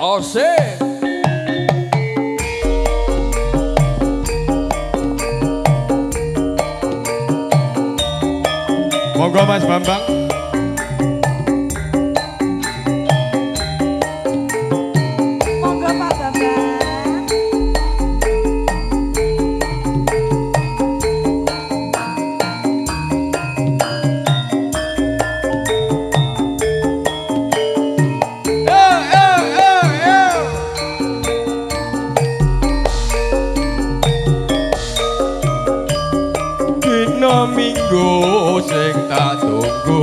Osik. Monggo Mas Bambang. Monggo Pak Bambang. Dina Minggu sing tak tunggu,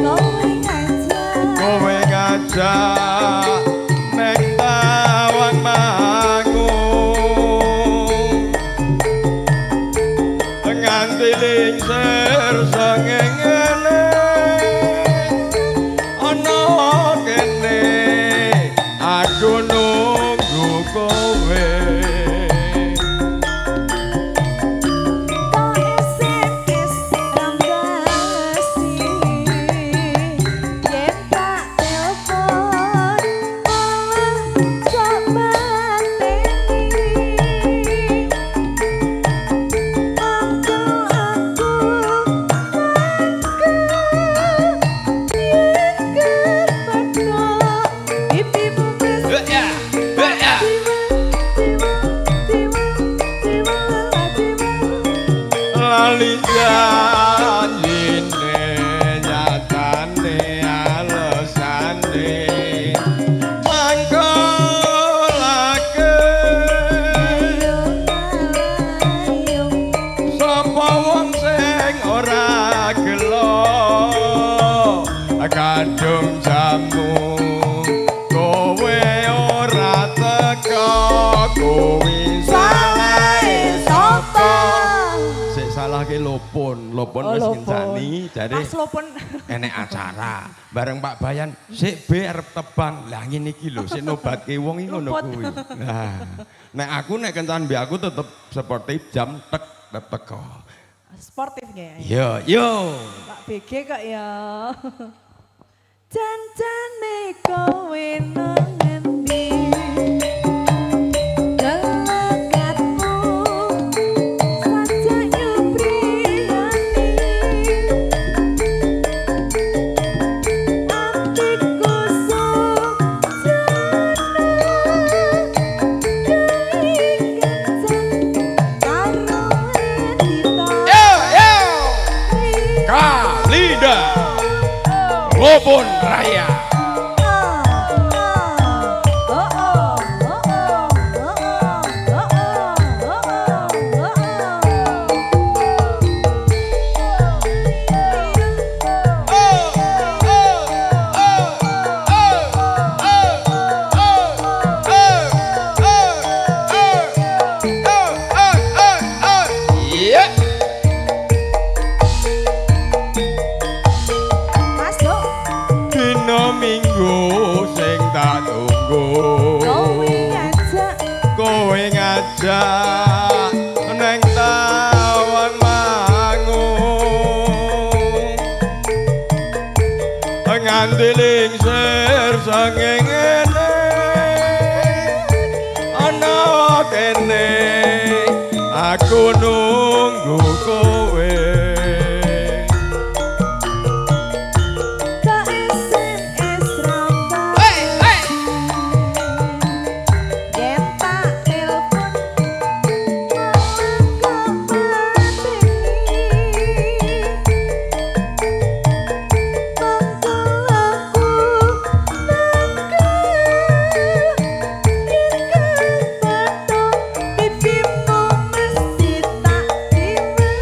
Kowe ngajak, kowe ngajak neng Tawang Mangu, nganti lingsir srengenge ana kene aku nunggu kowe. Tok SMS rambasi, yen tak telepon malah kok mateni. Monggo aku mangga yen kepethuk pipimu mesti tak tiwel tiwel tiwel tiwel. Lali janjine nyatane alesane mangkolake. Ayo ayo Sapa wong sing ora gelo kadung jamu kowe ora teko kuwi salahe sapa? Sik salah ki Lopon, Lopon Oh, wis Lopon. ngencani jare Mas Lopon. Enek acara bareng Pak Bayan sik be arep tebang. Lah ngene iki lho sik nobatke wong iki ngono Luput. Kuwi. Nah, nek aku nek kencan mbek aku tetep sportif jam tek tetep teko. Sportif nggih. Yo yo. Pak BG kok ya. Jancane kowe nang ngendi? Gelekatmu sajak nyupriyani. Atiku sujana keingetan karo Edita. Yo yo. Kalida Lopon Raya. Iya. Mas Dok, Dina Minggu sing tak tunggu, kowe ngajak, kowe ngajak neng Tawang Mangu, nganti lingsir srengenge ana kene aku nunggu kowe. Tak SMS rambasi, yen tak telepon malah kok mateni. Monggo aku mangga yen kepethuk pipimu mesti tak tiwel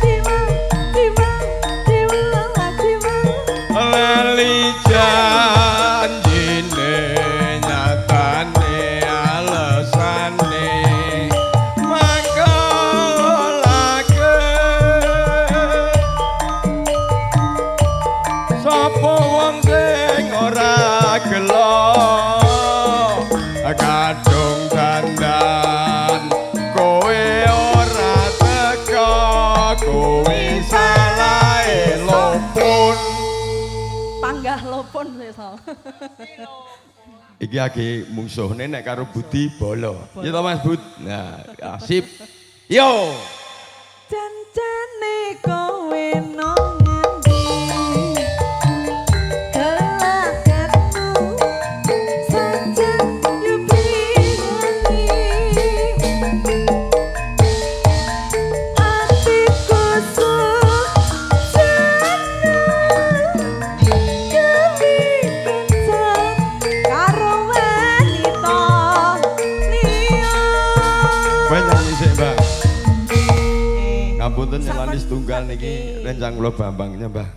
tiwel tiwel tiwel tiwel. Lali janjine nyatane alesane mangkolake. Sapa wong sing ora gelo kadung dandan kowe ora teko kuwi salahe Lopon. Panggah Lopon sesal. Iki lagi mungsuhne nek karo Budi bolo. Ya toh, Mas Bud. Nah, sip. Yo. Jancane kowe nang ngendi? Gelagatmu saja yo bingungi. Atiku susana gawe kencan karo wanita liya. Kowe nyanyi sik, Mbak. Ngapunten nyelani setunggal niki rencang kula Bambangnya, Mbah.